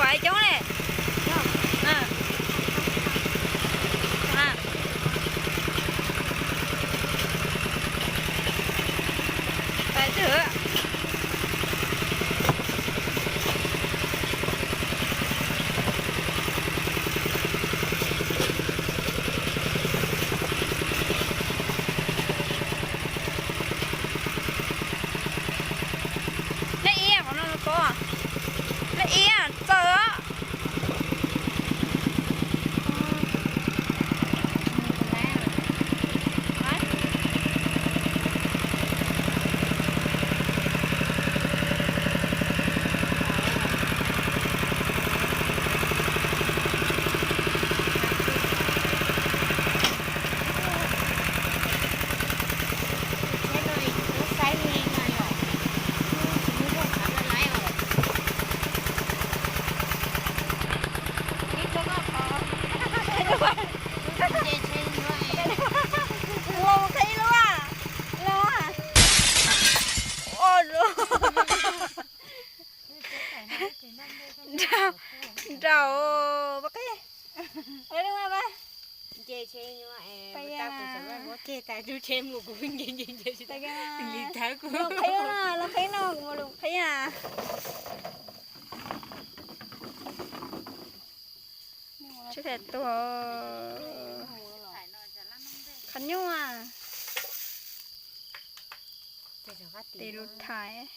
Pais coob ne. Pais twg? Lej ib qhov no los ko. Lej ib txawm. Los qhib lub, los. Nraum, nraum, pab qhib. Los qhib no, los qhib no, kuv mus los qhib a. Tsis tham tuag. Qhov nyuaj. Tes lus thaiv.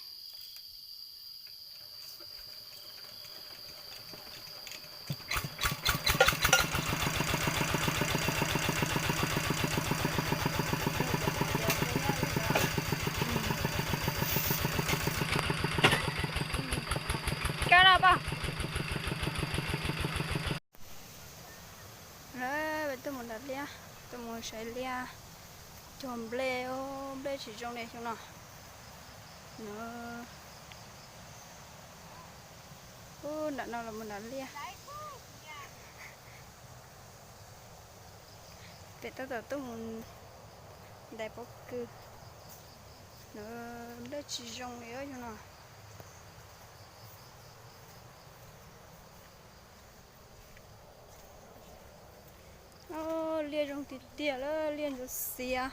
Kab los poj. Lawv tuaj mus nram liaj, tuaj mus saib liaj, cog nplej, nplej tsis zoo li xyoo no. Ub, nram no los mus nram liaj. Pem tab tom tuaj mus ntais pob kws. Nplej tsis zoo li xyoo no. Liaj zoo tiag tiag lawm, liaj ntsuav xiav.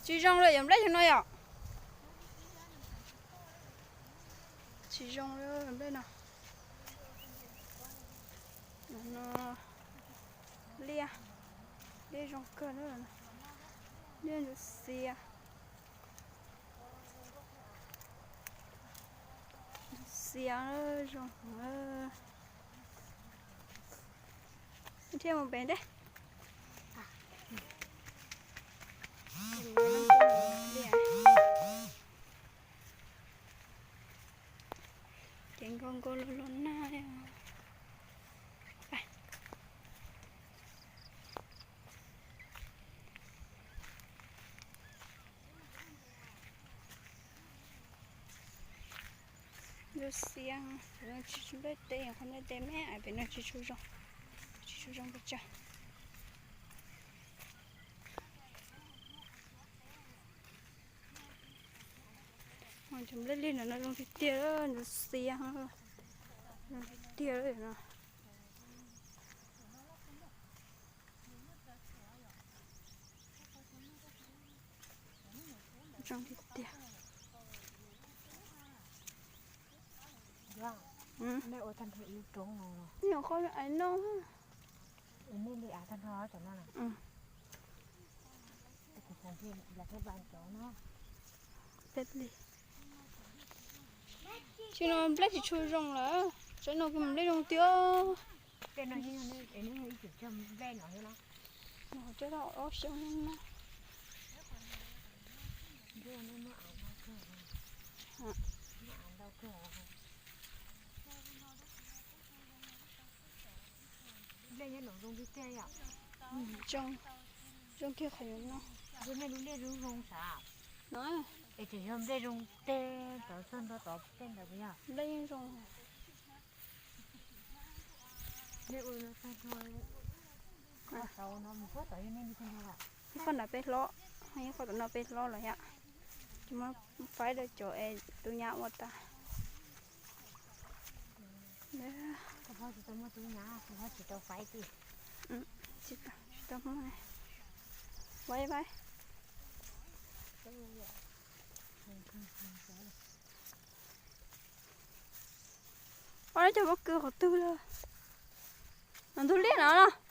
Tsis zoo li yog nplej xyoo no yom. Tsis zoo li nplej no. No, liaj, liaj zoo kawg, liaj ntsuav xiav. Xiav zoo. Thiaj mus pem ntej. Ces nkaus nkaus los los nag. Ntsuav xiav, pem no tsis tshua nplej teb, qhov nplej teb me, pem no tsis tshua zoo, tsis tshua zoo pes tsawg. Cov nplej liaj no zoo tiag tiag, ntsuav xiav, zoo tiag tiag no. Zoo tiag tiag. Nej ua tag nrho ib lub roob no los? Nyuam qhuav ai noj. Nej li av tag nrho cov no na. Peb li. Tsis no nplej tsis tshua zoo lawm, tsaib no kuj nplej zoo tiag. Tej no ib cog nplej no thiab los? Coj tau ob xyoo na. Nplej nyob no zoo tiag yom. Zoo, zoo kiag qhov yuav no. Nplej zoo zoo sav. No. Es tseem yog nplej zoo teg tod txog nto tod tej ntawd puas yog? Nplej yeej zoo. Nej ua no tag nrho, tau no mus puag tod yog nej li tag nrho los? Qhov nram peb hlob, Qhov no peb hlob lawm yom, tsis muab faib rau cov es tus nyab ua tas. Tsis tau muab, faib faib. Ob cov pob kws qhov twg lawm? No ntug liab no los.